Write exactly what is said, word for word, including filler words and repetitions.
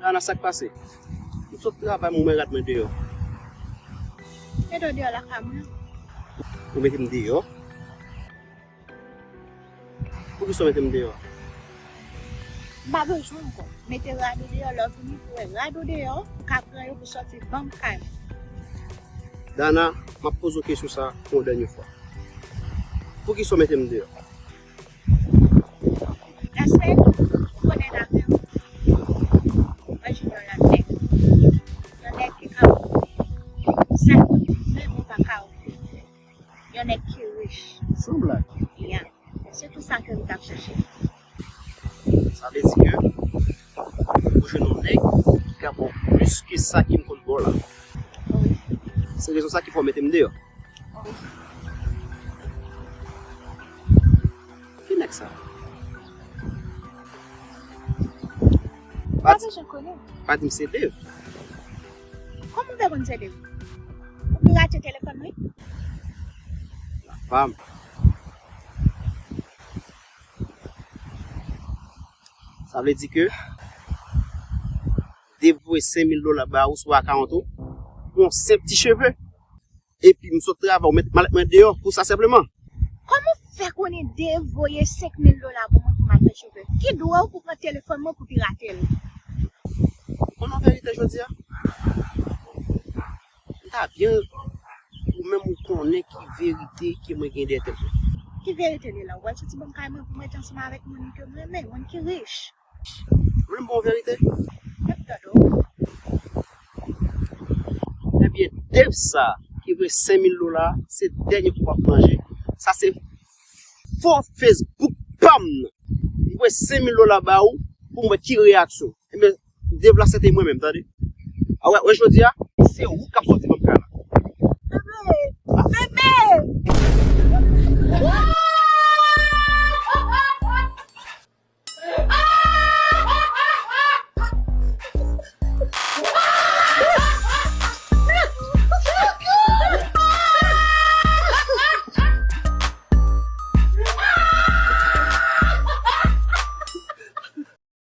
Ana, sa k pase? M sot travay, m wè rad mwen deyò. Mete w deyò lakay mwen. Ou mete m deyò? Poukisa w mete m deyò? M pa bezwen ankò. Mete rad ou deyò, lè w vini pou wè rad ou deyò, ou ka pran yo pou sòti ban m kay mwen. Dana, m ap poze w kesyon sa pou yon dènye fwa. Poukisa w mete m deyò? Respè, ou konnen avè m. Mwen jwenn yon lòt nèg. Yon nèg ki ka ofri sa menm ou pa ka ofri. Yon nèg ki rich. San blag. Ya. Se tou sa ke m t ap chache. Sa vle di ke ou jwenn yon nèg ki ka ba w plis ke sa ke m konn ba w la. Wi. Se rezon sa ki fè w mete m deyò. Ki nèg sa? Pa bezwen konnen. Pa di m se Dave. Kòman w fè konn se Dave? Ou pirate telefòn mwen? La femme. Sa vle di ke Dave voye senk mil dola ba ou sou akawont ou pou yon senp ti cheve. Epi m sot travay, ou met malèt mwen deyò pou sa senpleman. Kòman w fè konnen Dave voye senk mil dola pou mwen pou m al fè cheve? Ki dwa w pou pran telefòn mwen pou pirate l? Ou konn yon verite jodi a? M ta byen ou menm ou konnen ki verite ke mwen gen dèyè tèt mwen. Ki verite li la? Ou pral soti ban m kay mwen pou m rete ansanm avèk moun ke m renmen, moun ki rich. Ou vle m ba w verite? M ap tande w. Ebyen, Dave sa ki voye senk mil dola, se dènye kou w ap manje. Sa se fo Facebook pa m nan. M voye senk mil dola ba ou pou m wè ki reyaksyon. Ebyen, Dave la se te mwen menm, tande. A wè, wè jodi a, se ou k ap soti ban m kay la. Bebe! Bebe!